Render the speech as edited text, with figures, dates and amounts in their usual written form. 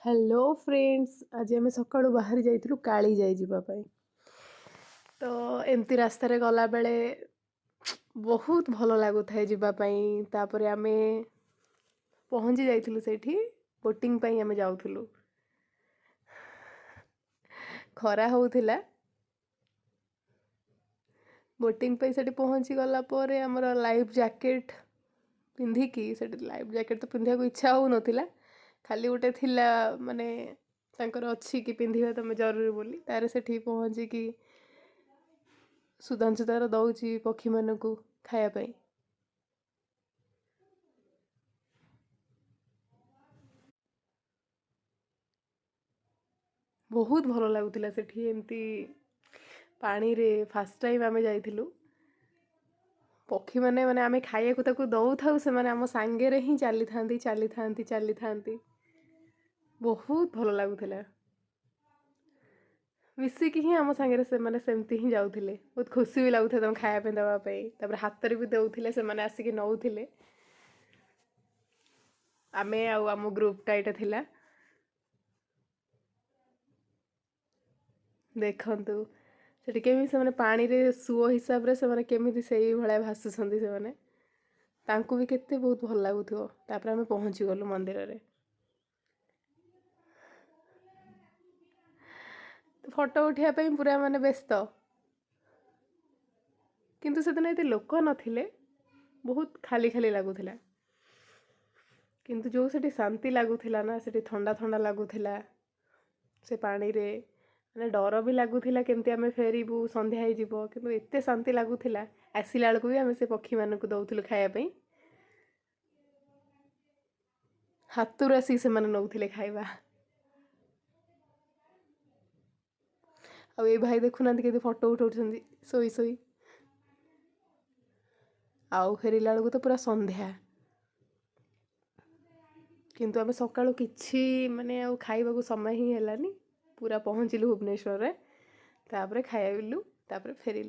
Hello friends, ଆଜି ଆମେ ସକାଳୁ ବାହାରି ଯାଇଥିଲୁ କାଳିଜାଇ ଯିବା ପାଇଁ। ତ ଏମିତି ରାସ୍ତାରେ ଗଲାବେଳେ ବହୁତ ଭଲ ଲାଗୁଥାଏ ଯିବା ପାଇଁ। ତାପରେ ଆମେ ପହଞ୍ଚି ଯାଇଥିଲୁ ସେଇଠି, ବୋଟିଂ ପାଇଁ ଆମେ ଯାଉଥିଲୁ। ଖରା ହେଉଥିଲା। ବୋଟିଂ ପାଇଁ ସେଠି ପହଞ୍ଚି ଗଲା ପରେ ଆମର ଲାଇଫ୍ ଜ୍ୟାକେଟ୍ ପିନ୍ଧିକି, ସେଠି ଲାଇଫ୍ ଜ୍ୟାକେଟ୍ ତ ପିନ୍ଧିବାକୁ ଇଚ୍ଛା ହେଉନଥିଲା, ଖାଲି ଗୋଟେ ଥିଲା ମାନେ ତାଙ୍କର ଅଛି କି ପିନ୍ଧିବା ତମେ ଜରୁରୀ ବୋଲି। ତାରେ ସେଠି ପହଞ୍ଚିକି ସୁଧାଂଶୁ ତାର ଦେଉଛି ପକ୍ଷୀମାନଙ୍କୁ ଖାଇବା ପାଇଁ। ବହୁତ ଭଲ ଲାଗୁଥିଲା ସେଠି ଏମିତି ପାଣିରେ। ଫାର୍ଷ୍ଟ ଟାଇମ୍ ଆମେ ଯାଇଥିଲୁ। ପକ୍ଷୀମାନେ ମାନେ ଆମେ ଖାଇବାକୁ ତାକୁ ଦେଉଥାଉ, ସେମାନେ ଆମ ସାଙ୍ଗରେ ହିଁ ଚାଲିଥାନ୍ତି ଚାଲିଥାନ୍ତି ଚାଲିଥାନ୍ତି। ବହୁତ ଭଲ ଲାଗୁଥିଲା। ମିଶିକି ହିଁ ଆମ ସାଙ୍ଗରେ ସେମାନେ ସେମିତି ହିଁ ଯାଉଥିଲେ। ବହୁତ ଖୁସି ବି ଲାଗୁଥିଲା ତାଙ୍କୁ ଖାଇବା ପାଇଁ ଦେବା ପାଇଁ। ତାପରେ ହାତରେ ବି ଦେଉଥିଲେ, ସେମାନେ ଆସିକି ନେଉଥିଲେ। ଆମେ ଆଉ ଆମ ଗ୍ରୁପଟା ଏଇଟା ଥିଲା। ଦେଖନ୍ତୁ ସେଠି କେମିତି ସେମାନେ ପାଣିରେ ସୁଅ ହିସାବରେ ସେମାନେ କେମିତି ସେଇଭଳିଆ ଭାସୁଛନ୍ତି ସେମାନେ, ତାଙ୍କୁ ବି କେତେ ବହୁତ ଭଲ ଲାଗୁଥିବ। ତାପରେ ଆମେ ପହଞ୍ଚିଗଲୁ ମନ୍ଦିରରେ। ଫଟୋ ଉଠିବା ପାଇଁ ପୁରା ମାନେ ବ୍ୟସ୍ତ, କିନ୍ତୁ ସେଦିନ ଏତେ ଲୋକ ନଥିଲେ, ବହୁତ ଖାଲି ଖାଲି ଲାଗୁଥିଲା। କିନ୍ତୁ ଯେଉଁ ସେଠି ଶାନ୍ତି ଲାଗୁଥିଲା ନା, ସେଠି ଥଣ୍ଡା ଥଣ୍ଡା ଲାଗୁଥିଲା ସେ ପାଣିରେ, ମାନେ ଡର ବି ଲାଗୁଥିଲା କେମିତି ଆମେ ଫେରିବୁ, ସନ୍ଧ୍ୟା ହେଇଯିବ, କିନ୍ତୁ ଏତେ ଶାନ୍ତି ଲାଗୁଥିଲା। ଆସିଲା ବେଳକୁ ବି ଆମେ ସେ ପକ୍ଷୀମାନଙ୍କୁ ଦେଉଥିଲୁ ଖାଇବା ପାଇଁ, ହାତରୁ ଆସିକି ସେମାନେ ନେଉଥିଲେ ଖାଇବା। ଆଉ ଏଇ ଭାଇ ଦେଖୁନାହାନ୍ତି କେମିତି ଫଟୋ ଉଠାଉଛନ୍ତି ଶୋଇ ଶୋଇ। ଆଉ ଫେରିଲା ବେଳକୁ ତ ପୁରା ସନ୍ଧ୍ୟା, କିନ୍ତୁ ଆମେ ସକାଳୁ କିଛି ମାନେ ଆଉ ଖାଇବାକୁ ସମୟ ହିଁ ହେଲାନି। ପୁରା ପହଞ୍ଚିଲୁ ଭୁବନେଶ୍ୱରରେ, ତାପରେ ଖାଇଲୁ, ତାପରେ ଫେରିଲୁ।